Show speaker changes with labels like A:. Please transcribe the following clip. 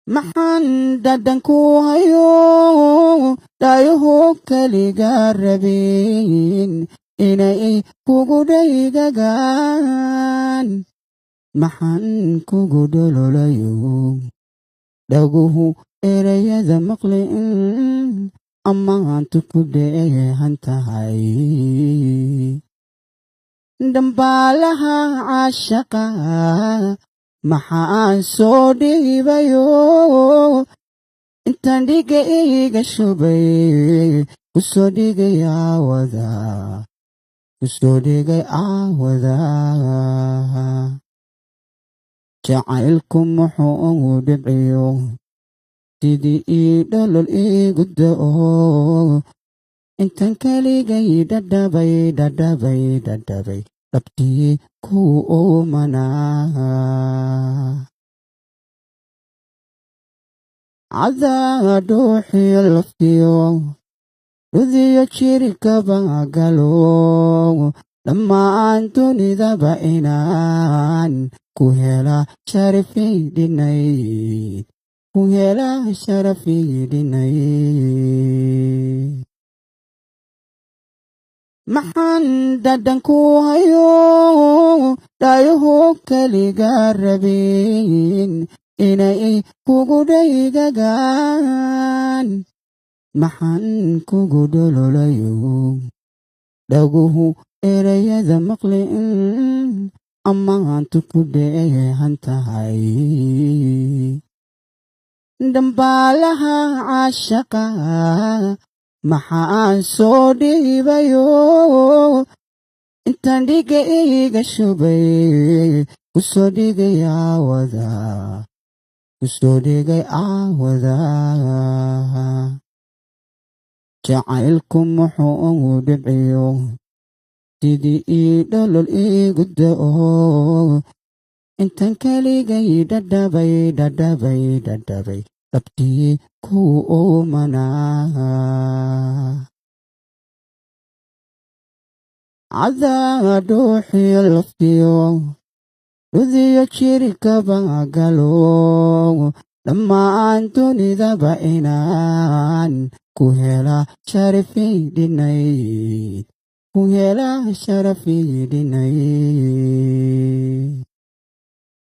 A: Maxaan dhadhanku hayo dhaayuhu keliga rabin inay kugu dhaygagaan? Maxaan kugu dhololayo dhaguhu erayada maqlin ammaantu ku dheehan tahay? Dhambaalaha caashaqa maxaan soo dhiibayo intaan dhiga iiga shubay ku soo dhigay aawada, ku soo dhigay aawada? Jacaylku muxuu dhibciyo sidii ii dholol iigu da'o intaan keligay dhadhabay, dhadhabay, dhadhabay dhabtii ku oomanaa? Cadaa dhuuxiyo laftiyo dhudiyo jirkaba galo, dhammaan dunidaba inaan ku hela sharafay dhinayd, ku hela sharafay dhinayd. Maxaan dhadhanku hayo dhaayuhu keliga rabin inay kugu dhaygagaan? Maxaan kugu dhololayo dhaguhu erayada maqlin ammaantu ku dheehan tahay? Dhambaalaha caashaqa maxaan soo dhiibayo intaan dhiga iiga shubay ku soo dhigay aawada, ku soo dhigay aawada? Jacaylku muxuu dhibciyo sidii ii dholol iigu da'o intaan keligay dhadhabay, dhadhabay, dhadhabay dhabtii ku oomanaa? Cadaa dhuuxiyo laftiyo dhudiyo jirkaba galo, dhammaan dunidaba inaan ku hela sharafay dhinayd, ku hela sharafay dhinayd.